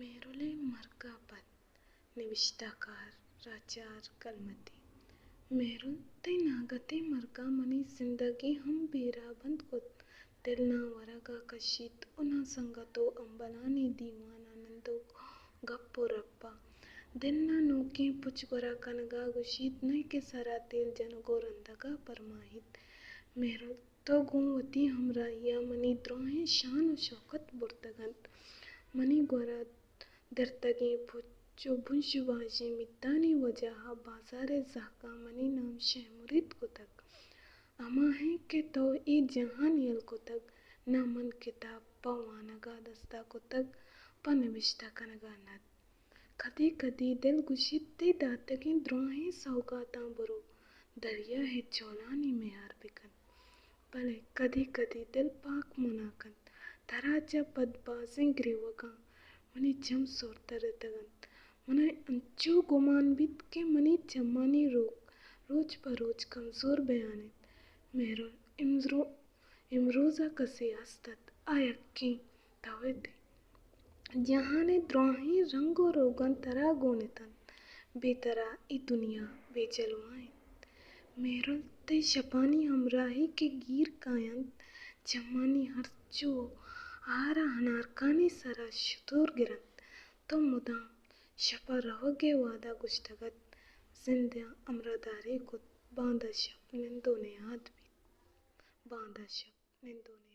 مہرل ءِ مرگ ءَ پد۔ نبشتہ کار راجار کلمتی۔ مہرل، تئی ناگتیں مرگ ءَ منی زندگی ہم بے راہ بند کت۔ دل ناں ورگ ءَ کشیت ءُ ناں سنگت ءُ ہمبلانی دیوان ءَ نندوک گپ ءُ رپ ءَ۔ دل ناں نوکیں پچ گورا کنگ ءَ گوشیت، نئے کہ سر ءَ تیل جنگ ءُ رندگ ءَ پرماہیت۔ مہرل، تو گوں وتی ہمراہی ءَ منی دراہیں شان ءُ شوکت برتگ انت۔ منی گورا درتگیں پچ ءُ بنش باجیں میتانی وجہ ءَ بازار ءِ زہگاں منی نام شہمرید کتگ۔ ہما ایں کہ تو اے جہان یل کتگ، ناں من کتاب پہ وانگ ءَ دست ءَ کتگ، پہ نبشتہ کنگ ءَ ند۔ کدی کدی دل گوشیت تئی داتگیں دراہیں سوگاتاں برو دریا ءِ چولانی میار بکن۔ بلے کدی کدی دل پاک منا کنت۔ ترا چہ پد بازیں گریوگاں منی چم سور ترتگ انت۔ منا انچو گمان بیت کہ منی چمانی روک روچ پہ روچ کمزور بیان انت۔ مہرل، امزرو-، امروز ءَ کسے ہست ات، آ یکیں تو ات ئے۔ جہان ءِ دراہیں رنگ ءُ روگن ترا گون اتنت، بے ترا اے دنیا بے جلوہ انت۔ مہرل، تئی شپانی ہمراہی کہ گیر کاینت، چمانی ہرچ ءُ ہار ءَ انارکانی سرا شتور گرنت۔ تو مدام شپ ءَ روگ ءِ وہد ءَ گوشتگ ات، زند ءَ ہمراہداری کت، باندا شپ نند ءُ نیاد بیت۔ باندا شپ نند ءُ نیاد۔